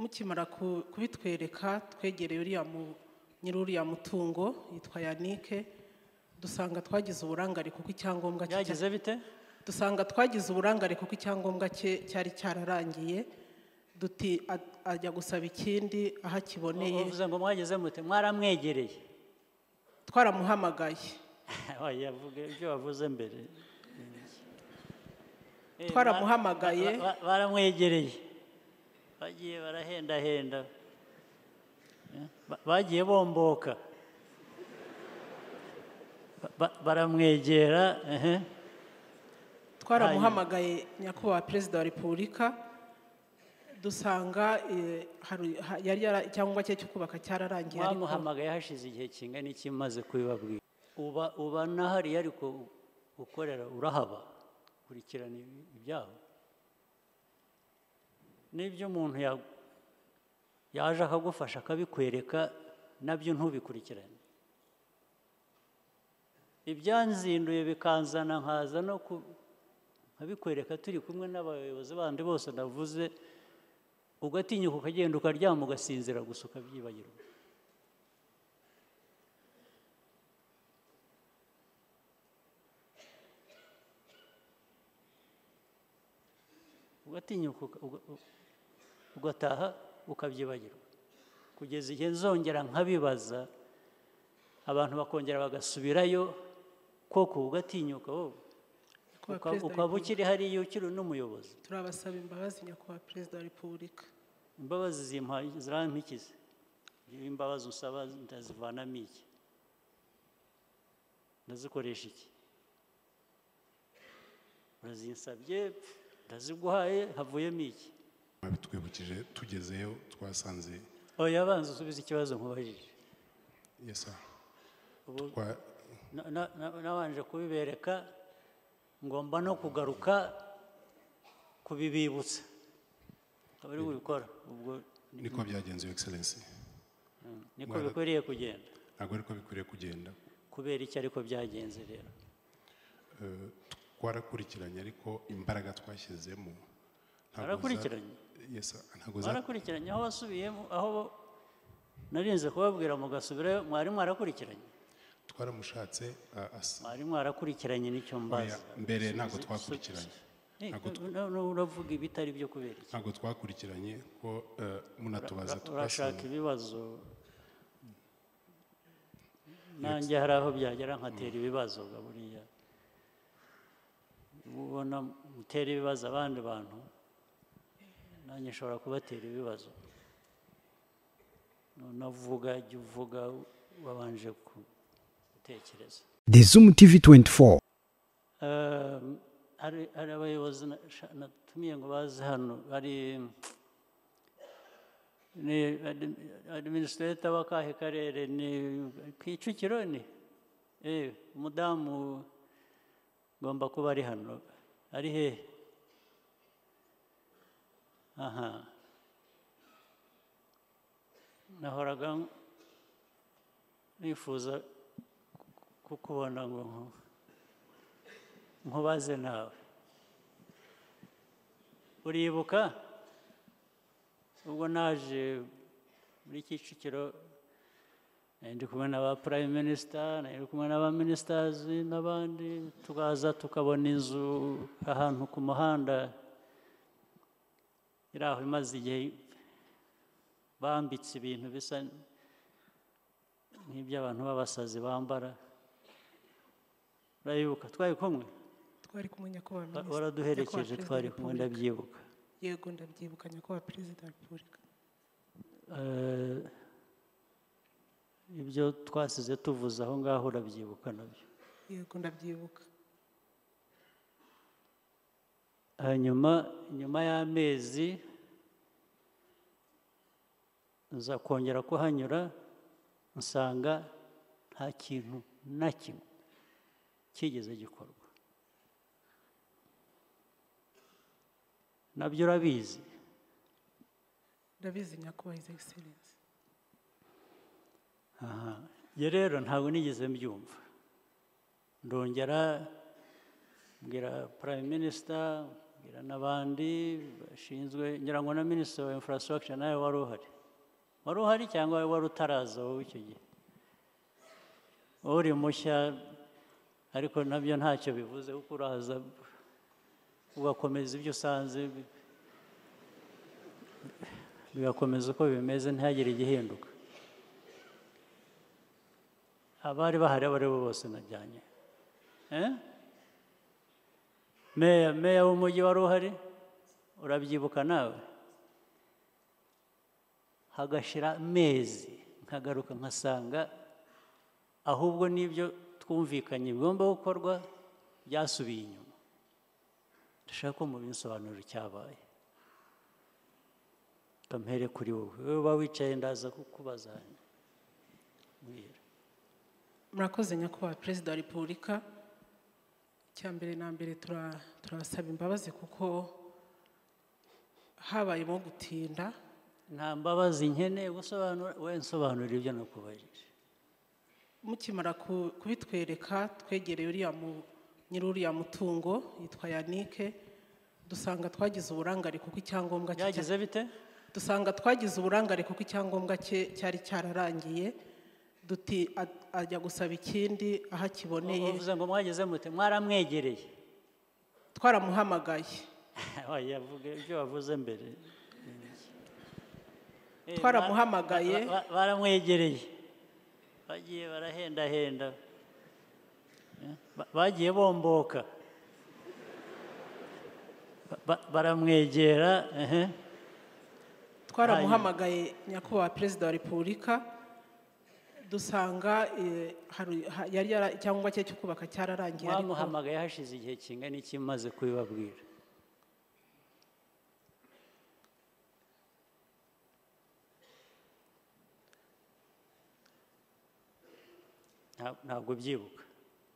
Mukimara kubitwereka twegereye uriya nyiri uriya mutungo yitwa Yannick, dusanga twagize uburangare kuko icyangombwa cye Byagize bite? Dusanga twagize uburangare kuko icyangombwa cye cyari cyararangiye, duti ajya gusaba ikindi aho akiboneye. Uvuze ngo mwagize mute? Mwaramwegereye? Twaramuhamagaye. Oya, vuga ibyo wavuze mbere. Twaramuhamagaye. Baramwegereye, bagiye barahendahenda, bagiye bomboka, baramwegera. Twaramuhamagaye Nyakubahwa Perezida wa Repubulika, dusanga yari icyangombwa cye cyo kubaka cyararangiye. Mwamuhamagaye hashize igihe kingana iki maze kubibabwira? Uba nahariya ariko ukorera, urahaba, kurikirana ibyaho n'ibyo umuntu yaje akagufasha akabikwereka, nabyo ntubikurikirane. Ibyanzinduye bikanzana nkaza no nkabikwereka turi kumwe n'abayobozi bandi bose navuze, ugatinyuka ukagenda ukaryama ugasinzira gusa ukabyibagirwa. Ugatinyuka ugataha ukabyibagirwa, kugeza igihe nzongera nkabibaza abantu bakongera bagasubirayo koko, ugatinyuka wowe ukaba ukiri hariya ukiri n'umuyobozi. Turabasaba imbabazi Nyakubahwa Perezida wa Repubulika. Imbabazi zirampikize? Imbabazi usaba ndazivanamo iki? Ndazikoresha iki? Urazinsabye ndaziguhaye, havuyemo iki? Babitwibukije tugezeyo twasanze. Oya, banza usubize ikibazo nkubajije. Yes sir. Nabanje kubibereka, ngomba no kugaruka kubibibutsa. Akaba ari ubikora ubwo. Niko byagenze, Your Excellency. Niko bikwiriye kugenda? Ntabwo ariko bikwiriye kugenda. Kubera iki ariko byagenze rero? Twarakurikiranye ariko imbaraga twashyizemo. Twarakurikiranye? Yes sir. Ntabwo twarakurikiranye aho wasubiyemo, aho narinze kubabwira mugasubirayo, mwari mwarakurikiranye? Twaramushatse. Mwari mwarakurikiranye nicyo mbaza. Mbere ntabwo twakurikiranye. Uravuga ibitari byo kubera iki? Ntabwo twakurikiranye ko munatubaza urashaka ibibazo. Nanjye hari aho byagera nkatera ibibazo buriya. Ubona mutera ibibazo abandi bantu, nanjye nshobora kubatera ibibazo. Navuga jya uvuga wabanje gutekereza. The Zoom TV 24. Hari abayobozi natumiye ngo baze hano, hari ni administrator w'akahe karere, ni Kicukiro, ni umudamu ngomba kuba ari hano, ari hehe? Aha, nahoraga nifuza kukubona ngo nkubaze nawe. Uribuka ubwo naje muri Kicukiro, ndi kumwe n'aba Prime Minister, ndi kumwe n'aba ministers n'abandi, tukaza tukabona inzu ahantu ku muhanda iri aho imaze igihe bambitse ibintu bisa nk'iby'abantu b'abasazi bambara. Urayibuka? Twari kumwe? Twari kumwe Nyakubahwa Minisitiri. Waraduherekeje, twari kumwe, ndabyibuka. Yego ndabyibuka Nyakubahwa Perezida wa Repubulika. Ibyo twasize tuvuze aho ngaho urabyibuka nabyo? Yego ndabyibuka. Hanyuma nyuma y'amezi nza kongera kuhanyura, nsanga nta kintu na kimwe kigeze gikorwa. Nabyo urabizi? Ndabizi Nyakubahwa His Excellency. Aha, rero ntabwo nigeze mbyumva. Ndongera mbwira Prime Minister, mbwira n'abandi bashinzwe, ngira ngo na minisitiri wa infrastructure nawe wari uhari. Wari uhari cyangwa wari utaraza wowe icyo gihe? Uri mushya, ariko nabyo ntacyo bivuze kuko uraza ugakomeza ibyo usanze, bigakomeza uko bimeze, ntihagire igihinduka. Abari bahari abo aribo bose najyanye. Meya w'umujyi wari uhari, urabyibuka nawe? Hagashira amezi nkagaruka nkasanga ahubwo n'ibyo twumvikanye bigomba gukorwa byasubiye inyuma. Ndashaka ko mubinsobanurira icyabaye. Kampere kuri wowe, wowe uba wicaye ndaza kukubaza. Murakoze nyakubahwa Perezida wa Repubulika. Icya mbere na mbere turabasaba imbabazi kuko habayemo gutinda. Nta mbabazi nkeneye gusobanura, we nsobanurira ibyo nakubajije. Mukimara kubitwereka twegereye uriya nyiri uriya mutungo yitwa Yannick, dusanga twagize uburangare kuko icyangombwa cye byagize bite? Dusanga twagize uburangare kuko icyangombwa cye cyari cyararangiye, duti ajya gusaba ikindi aho akiboneye. Uvuze ngo mwageze mute? Mwaramwegereye? Twaramuhamagaye. Oya, vuga ibyo wavuze mbere. Twaramuhamagaye. Baramwegereye, bagiye barahendahenda, bagiye bomboka, baramwegera. Twaramuhamagaye nyakubahwa Perezida wa Repubulika, dusanga yari icyangombwa cye cyo kubaka cyararangiye. Mwamuhamagaye hashize igihe kingana iki maze kubibabwira? Ntabwo byibuka.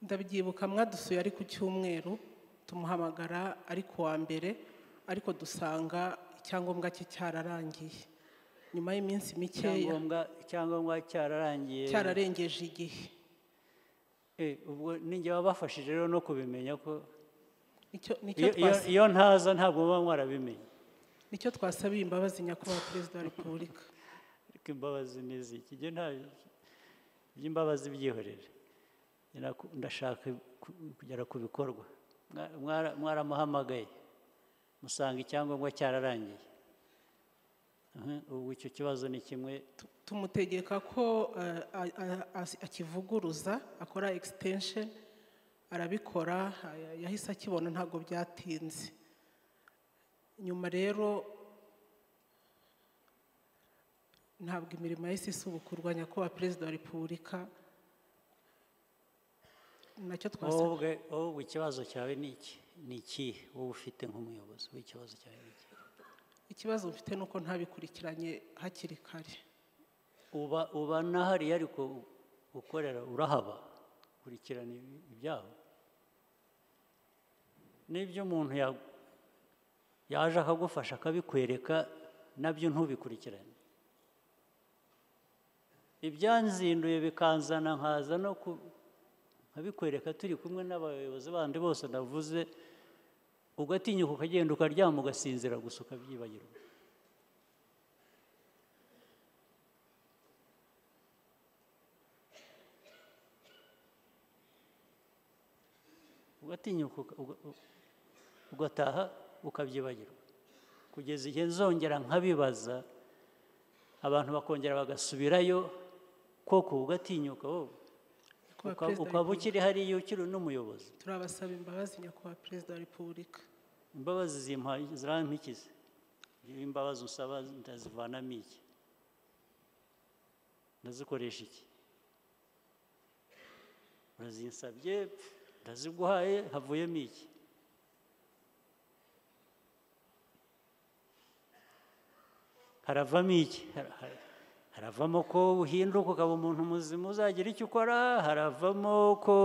Ndabyibuka, mwadusuye ari ku cyumweru, tumuhamagara ari ku wa mbere, ariko dusanga icyangombwa cye cyararangiye nyuma y'iminsi mikeya. Icyangombwa cyararangiye, cyararengeje igihe. Ubwo ninjye wabafashije rero no kubimenya ko iyo ntaza ntabwo muba mwarabimenye. Nicyo twasabiye imbabazi nyakubahwa Perezida wa Repubulika. Ariko imbabazi ni iziki? Njye nta by'imbabazi byihorere, ndashaka kugera ku bikorwa. Mwaramuhamagaye musanga icyangombwa cyararangiye. Ubu icyo kibazo ni kimwe. Tumutegeka ko akivuguruza, akora extension, arabikora, yahise akibona ntabwo byatinze. Nyuma rero ntabwo imirimo yahise isubukurwa nyakubahwa Perezida wa Repubulika. Nacyo twasabye. Wowe ikibazo cyawe ni iki? Ni ikihe wowe ufite nk'umuyobozi? Ikibazo cyawe ni iki? Ikibazo mfite nuko ntabikurikiranye hakiri kare. Uba nahari ariko ukorera, urahaba kurikirana ibyaho. N'ibyo umuntu yaje akagufasha akabikwereka nabyo ntubikurikirane. Ibyanzinduye bikanzana nkaza no nkabikwereka turi kumwe n'abayobozi bandi bose navuze, ugatinyuka ukagenda ukaryama ugasinzira gusa ukabyibagirwa. Ugatinyuka ugataha ukabyibagirwa kugeza igihe nzongera nkabibaza, abantu bakongera bagasubirayo koko ugatinyuka wowe ukaba ukiri hariya ukiri n'umuyobozi. Turabasaba imbabazi nyakubahwa Perezida wa Repubulika. Imbabazi zirampikize. Imbabazi usaba ndazivanamo iki? Ndazikoresha iki? Urazinsabye, ndaziguhaye, havuyemo iki? Haravamo iki? Haravamo ko uhinduka ukaba umuntu muzima uzagira icyo ukora, haravamo ko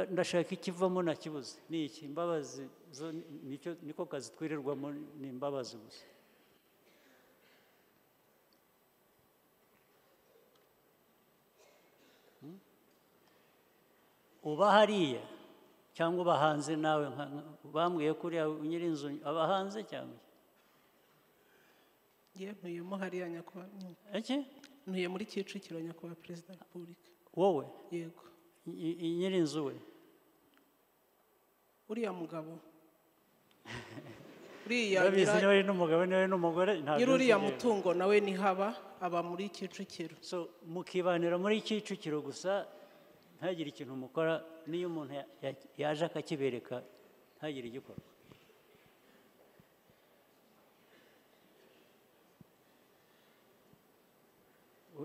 ndashaka ikivamo nakibuze. Ni iki? Imbabazi zo nicyo niko kazi twirirwamo, ni imbabazi gusa. Uba hariya Cyangwa uba hanze nawe, bambwiye ko uriya nyir'inzu aba hanze cyangwa? Ye, ntuyemo hariya nyakubahwa. Iki? Ntuye muri Kicukiro, nyakubahwa Perezida wa Repubulika. Wowe? Yego. Nyir'inzu we? Uriya mugabo. Uriya Urabizi niba ari n'umugabo niba ari n'umugore, ntabwo nyiri uriya nzi rero. Mutungo nawe nihaba, aba muri Kicukiro. So mukibanira muri Kicukiro gusa, ntagire ikintu mukora, n'iyo umuntu yaje akakibereka ntagire igikorwa.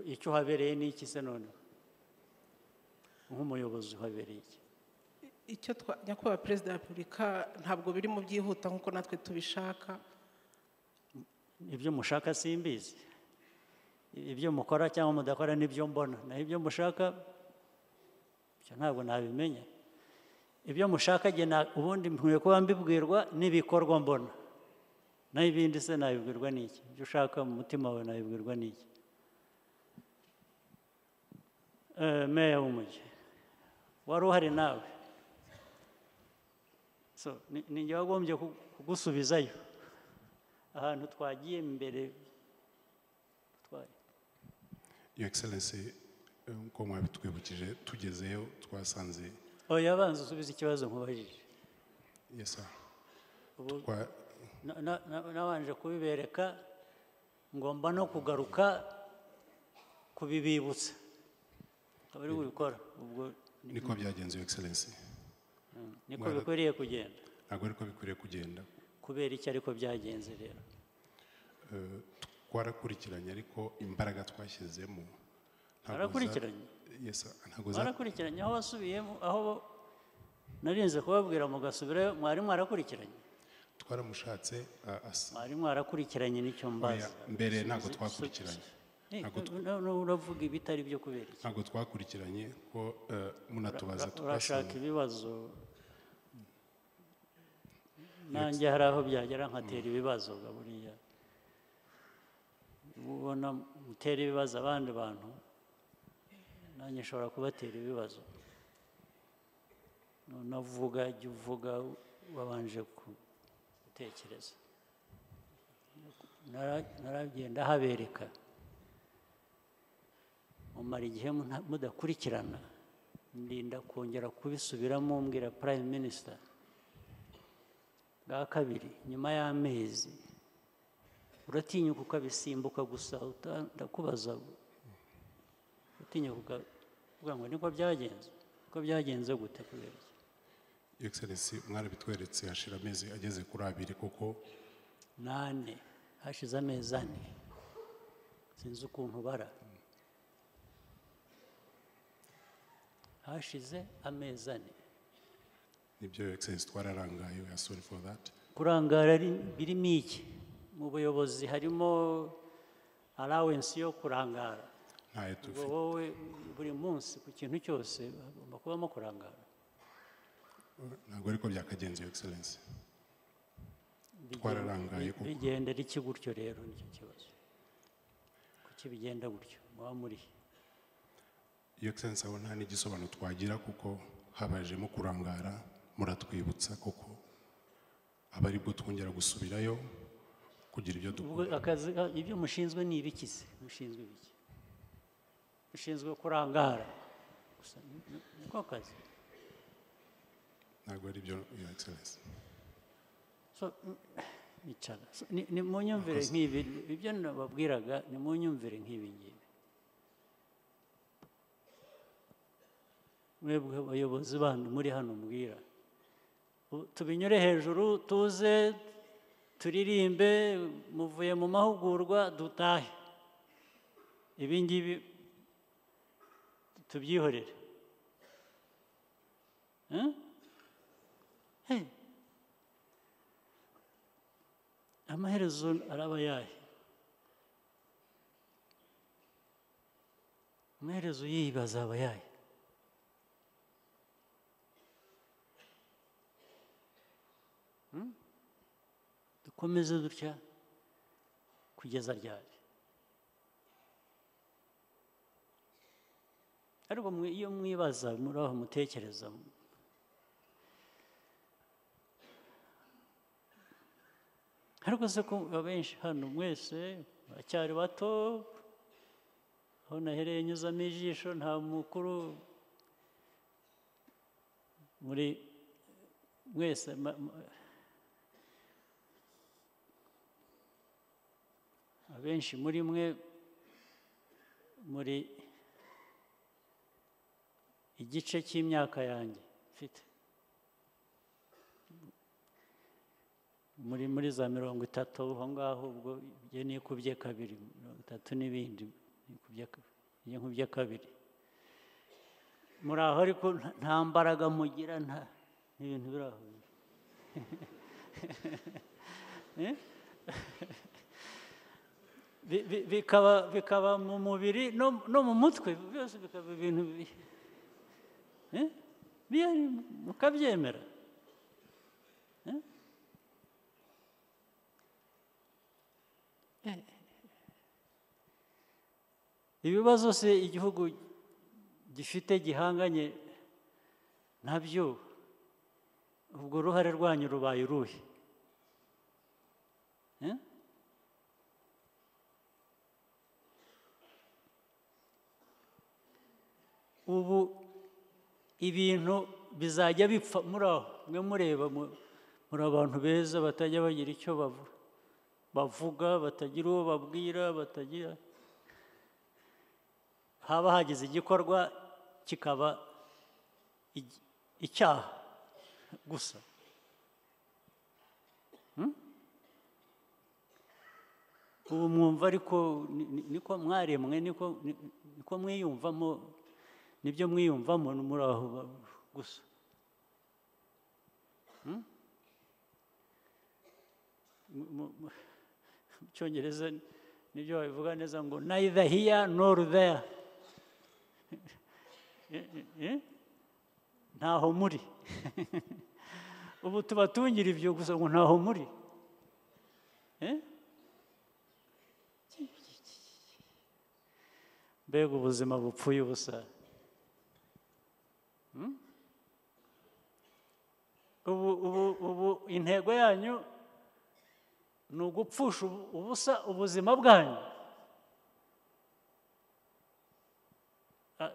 Icyo uhabereye ni iki se none? Nk'umuyobozi uhabereye iki? Icyo nyakubahwa Perezida wa Repubulika, ntabwo biri mu byihuta nk'uko natwe tubishaka. Ibyo mushaka simbizi, ibyo mukora cyangwa mudakora nibyo mbona, naho ibyo mushaka ibyo ntabwo nabimenya. Ibyo mushaka jye ubundi nkwiye kuba mbibwirwa n'ibikorwa mbona, naho ibindi se nabibwirwa n'iki? Ibyo ushaka mu mutima wawe nabibwirwa n'iki? Meya w'umujyi wari uhari nawe, so ni njye wagombye kugusubizayo ahantu twagiye mbere twari. Your Excellency, nkuko mwabitwibukije, tugezeyo twasanze. Oya, banza usubize ikibazo nkubajije. Yes sir. Ubu nabanje kubibereka, ngomba no kugaruka kubibibutsa. Akaba ari ubikora ubwo. Niko byagenze, Your Excellency. Niko bikwiriye kugenda. Ntabwo ariko bikwiriye kugenda. Kubera iki ariko byagenze rero? Twarakurikiranye ariko imbaraga twashyizemo ntabwo Twarakurikiranye? Yes sir, ntabwo Mwarakurikiranye aho wasubiyemo, aho narinze kubabwira mugasubirayo, mwari mwarakurikiranye? Twaramushatse, Mwari mwarakurikiranye nicyo mbaza. Oya, mbere ntabwo twakurikiranye. Ntabwo Uravuga ibitari byo kubera iki? Ntabwo twakurikiranye ko munatubaza Urashaka twasanga. ibibazo. Nanjye hari aho byagera nkatera ibibazo ga buriya. Ubona mutera ibibazo abandi bantu, nanjye nshobora kubatera ibibazo. Nunavuga, jya uvuga wabanje gutekereza. Naragenda habereka. Mumara igihe mudakurikirana, ndinda kongera kubisubiramo mbwira Prime Minister bwa kabiri nyuma y'amezi. Uratinyuka ukabisimbuka gusa, ndakubaza, utinyuka ukavuga ngo niko byagenze? Niko byagenze gute kubera iki? Your Excellency, mwarabitweretse hashira amezi ageze kuri 2 kuko 8, hashize amezi 4. Sinzi ukuntu bara. Hashize amezi 4. Nibyo, Your Excellency, twararangaye, we are sorry for that. Kurangara birimo iki? Mu buyobozi harimo allowance yo kurangara. Ntayo Ubwo tufite. wowe buri munsi ku kintu cyose hagomba kubamo kurangara. Ntabwo ariko byakagenze, Your Excellency. Twararangaye koko. Bigendera iki gutyo rero nicyo kibazo. Kuki bigenda gutyo? Muba muri he? Your Excellency, aho nta n'igisobanuro twagira kuko habajemo kurangara, muratwibutsa koko aba aribwo twongera gusubirayo kugira ibyo Ubwo dukora. akazi, ibyo mushinzwe ni ibiki se? Mushinzwe ibiki? Mushinzwe kurangara gusa, niko kazi. Ntabwo ari byo, Your Excellency. So, icara. So, ni munyumvire Murakoze. nk'ibi, ibyo nababwiraga, ni munyumvire nk'ibi ngibi. Mwebwe abayobozi bandi muri hano mbwira, tubinyure hejuru, tuze turirimbe, muvuye mu mahugurwa dutahe, ibi ngibi tubyihorere. Hey. Amaherezo araba yahe? Amaherezo y'ibi azaba yahe? Dukomeze dutya kugeza ryari? Ariko iyo mwibaza muri aho mutekereza, Ariko se ko abenshi hano mwese bacyari bato, aho nahereye nyuzamo ijisho nta mukuru muri mwese, abenshi muri mwe muri igice cy'imyaka yanjye mfite, muri za 30 aho ngaho, ubwo ibyo nikubye kabiri, 30 n'ibindi nikubye kabiri muri aho, ariko nta mbaraga mugira, nta n'ibintu biri aho. Bikaba mu mubiri no mu mutwe, byose bikaba ibintu mukabyemera. Ibibazo se igihugu gifite gihanganye nabyo, ubwo uruhare rwanyu rubaye uruhe? Ubu ibintu bizajya bipfa muri aho mwe mureba, muri abantu beza batajya bagira icyo bavuga, batagira uwo babwira, batagira, haba hagize igikorwa kikaba icyaha gusa. Ubu mwumva ariko niko mwaremwe, niko mwiyumvamo, nibyo mwiyumvamo muri aho gusa. Mu Cyongereza nibyo babivuga neza ngo neither here nor there. Ntaho muri. Ubu tubatungira ibyo gusa ngo ntaho muri. Mbega ubuzima bupfuye ubusa. Ubu intego yanyu ni ugupfusha ubusa ubuzima bwanyu.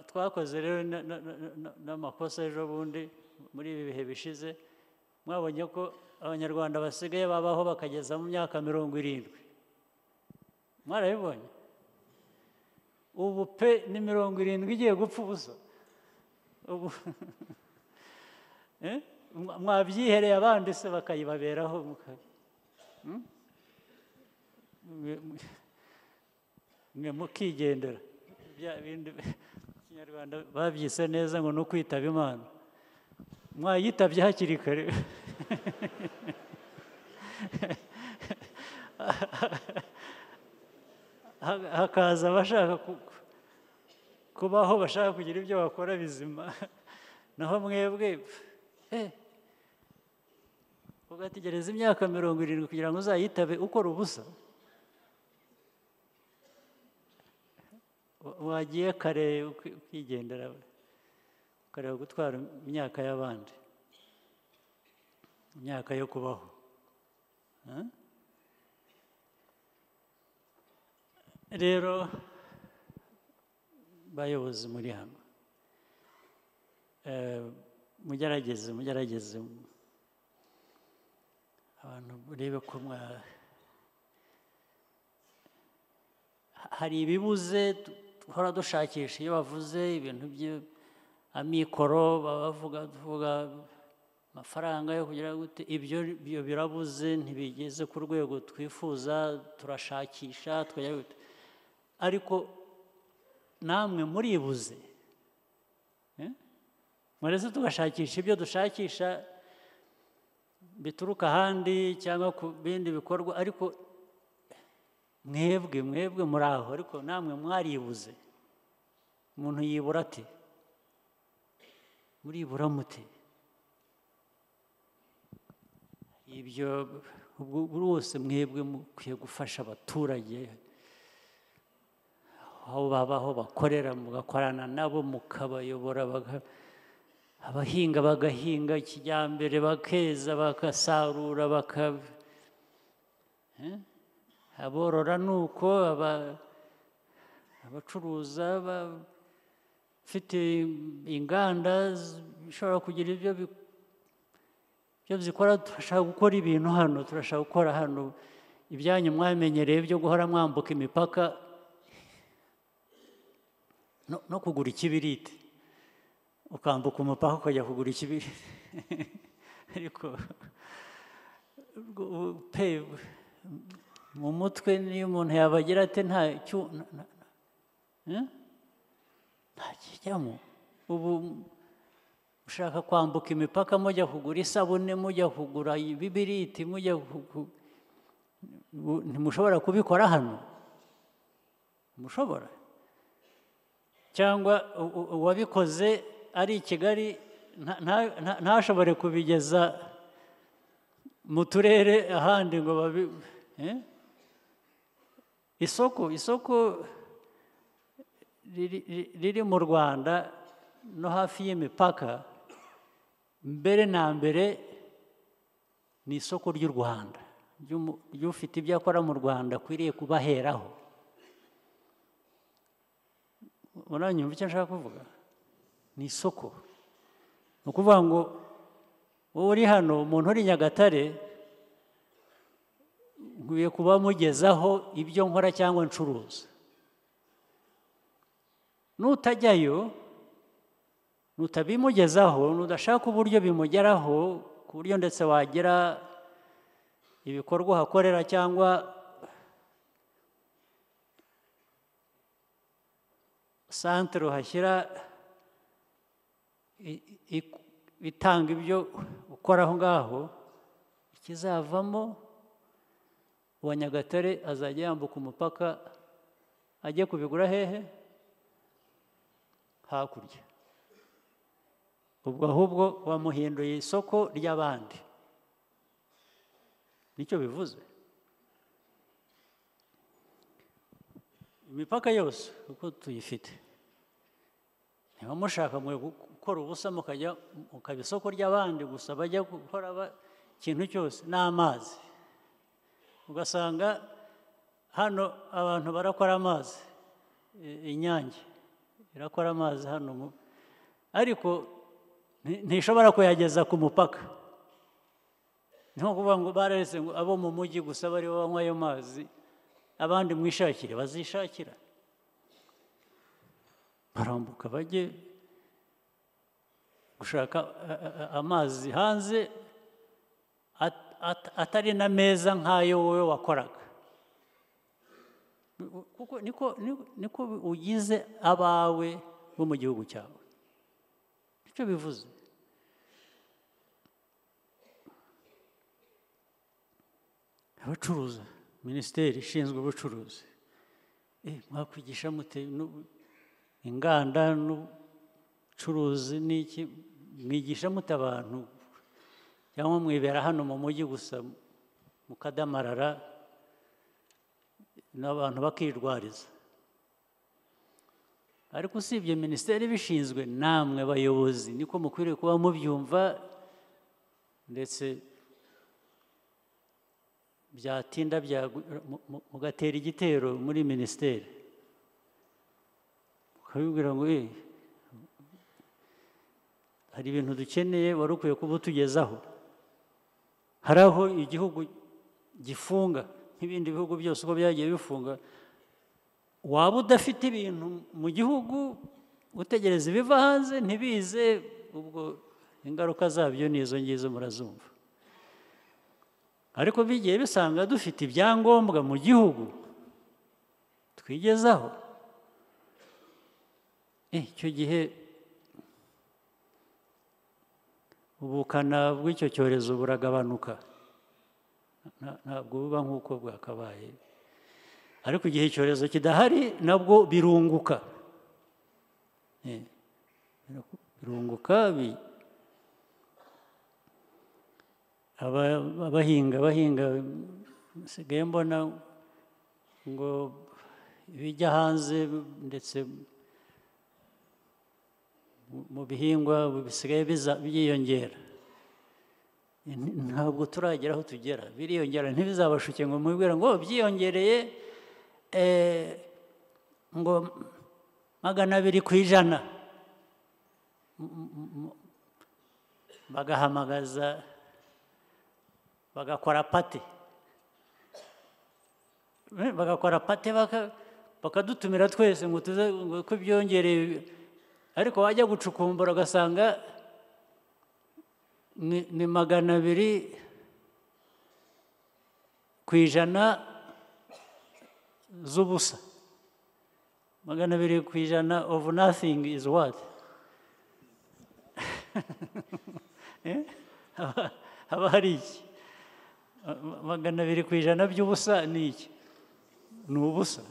Twakoze rero n'amakosa ejo bundi muri ibi bihe bishize, mwabonye ko Abanyarwanda basigaye babaho bakageza mu myaka 70. Mwarabibonye? Ubu pe ni 70 igiye gupfa ubusa. Ubu mwabyihereye abandi se bakayibaberaho, mwe mukigendera. Bya bindi Kinyarwanda babyise neza ngo no kwitaba Imana, mwayitabye hakiri kare. Hakaza abashaka kubaho, bashaka kugira ibyo bakora bizima, naho mwebwe ugategereza imyaka 70 kugira ngo uzayitabe ukora ubusa. Wagiye kare ukigendera, ukareba gutwara imyaka y'abandi, imyaka yo kubaho. Rero bayobozi muri hano, mugerageze abantu urebe ko hari ibibuze duhora dushakisha. Iyo bavuze ibintu by'amikoro bavuga tuvuga amafaranga yo kugira gute, ibyo birabuze, ntibigeze ku rwego twifuza, turashakisha twajya gute, ariko namwe muribuze. Murese tugashakisha ibyo dushakisha bituruka ahandi cyangwa ku bindi bikorwa, ariko mwebwe muri aho, ariko namwe mwaribuze. Umuntu yibura ate? Muribura mute? Ibyo ubwo bose mwebwe mukwiye gufasha abaturage aho babaho bakorera, mugakorana nabo, mukabayobora, abahinga bagahinga kijyambere, bakeza, bakasarura, Aborora nuko, abacuruza, bafite inganda zishobora kugira ibyo zikora. Turashaka gukora ibintu hano, turashaka gukora hano. Ibyanyu mwamenyereye byo guhora mwambuka imipaka no kugura ikibiriti, ukambuka umupaka ukajya kugura ikibiriti. Ariko pe mu mutwe niyo umuntu yabagira ate, nta kijyamo. Ubu ushaka kwambuka imipaka mujya kugura isabune, mujya kugura ibibiriti, mujya ntimushobora kubikora hano, mushobora. Cyangwa uwabikoze ari i Kigali ntashobore kubigeza mu turere ahandi ngo babi. Isoko riri mu Rwanda no hafi y'imipaka, mbere na mbere ni isoko ry'u Rwanda, ry'ufite ibyo akora mu Rwanda akwiriye kubaheraho. Uranyumva icyo nshaka kuvuga? Ni isoko. Ni ukuvuga ngo wowe uri hano, umuntu uri Nyagatare, nkwiye kuba mugezaho ibyo nkora cyangwa ncuruza. Nutajyayo, nutabimugezaho, nudashaka uburyo bimugeraho, ku buryo ndetse wagira ibikorwa uhakorera cyangwa santere uhashyira itanga ibyo ukora aho ngaho, ikizavamo uwa Nyagatare azajya yambuka umupaka ajye kubigura hehe? Hakurya. Ubwo ahubwo wamuhinduye isoko ry'abandi, nicyo bivuze. Imipaka yose uko tuyifite, niba mushaka mwe gukora ubusa mukajya mukaba isoko ry'abandi gusa, bajya gukora ikintu cyose n'amazi. Ugasanga hano abantu barakora amazi, Inyange irakora amazi hano, ariko ntishobora kuyageza ku mupaka. Ni nko kuvuga ngo bararetse ngo abo mu mujyi gusa bari banywa ayo mazi, abandi mwishakire bazishakira, barambuka bajye gushaka amazi hanze atari na meza nk'ayo wowe wakoraga. Kuko niko ugize abawe bo mu gihugu cyawe, nicyo bivuze. Abacuruza, minisiteri ishinzwe ubucuruzi, mwakwigisha mute inganda n'ubucuruzi n'iki? Mwigisha mute abantu? Cyangwa mwibera hano mu mujyi gusa mukadamarara n'abantu bakirwariza? Ariko usibye minisiteri ibishinzwe, namwe bayobozi niko mukwiriye kuba mubyumva, ndetse byatinda mugatera igitero muri minisiteri, ukabibwira ngo hari ibintu dukeneye wari ukwiye kuba utugezaho. Hari aho igihugu gifunga nk'ibindi bihugu byose uko byagiye bifunga, waba udafite ibintu mu gihugu utegereza ibiva hanze ntibize, ubwo ingaruka zabyo ni izo ngizo murazumva. Ariko bigiye bisanga dufite ibyangombwa mu gihugu twigezaho, icyo gihe ubukana bw'icyo cyorezo buragabanuka, ntabwo buba nk'uko bwakabaye. Ariko igihe icyorezo kidahari nabwo birunguka, birunguka. Abahinga nsigaye mbona ngo ibijya hanze ndetse mu bihingwa bisigaye byiyongera. Ntabwo turagera aho tugera, biriyongera. Ntibizabashuke ngo mubwire ngo byiyongereye ngo 200%, bagahamagaza bagakora party, bakadutumira twese ngo tuze ngo ko byongereye, ariko wajya gucukumbura ugasanga ni 200% z'ubusa. 200% of nothing is what? Haba hari iki? 200% by'ubusa ni iki? Ni ubusa.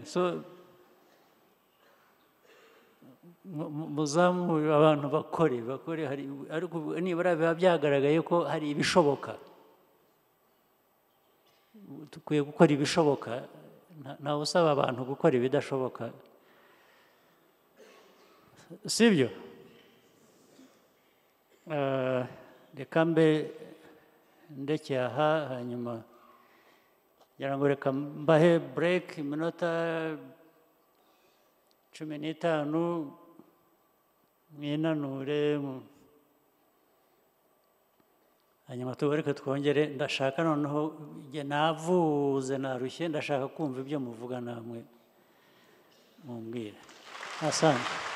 So muzamure abantu bakore, hari, ariko nibura biba byagaragaye ko hari ibishoboka. Dukwiye gukora ibishoboka, ntawe usaba abantu gukora ibidashoboka, sibyo? Reka mbe ndekeye aha, hanyuma ngira ngo reka mbahe break iminota 15, mwinanure, hanyuma tubareke twongere. Ndashaka noneho njye navuze narushye, ndashaka kumva ibyo muvuga namwe mumbwira. Asante.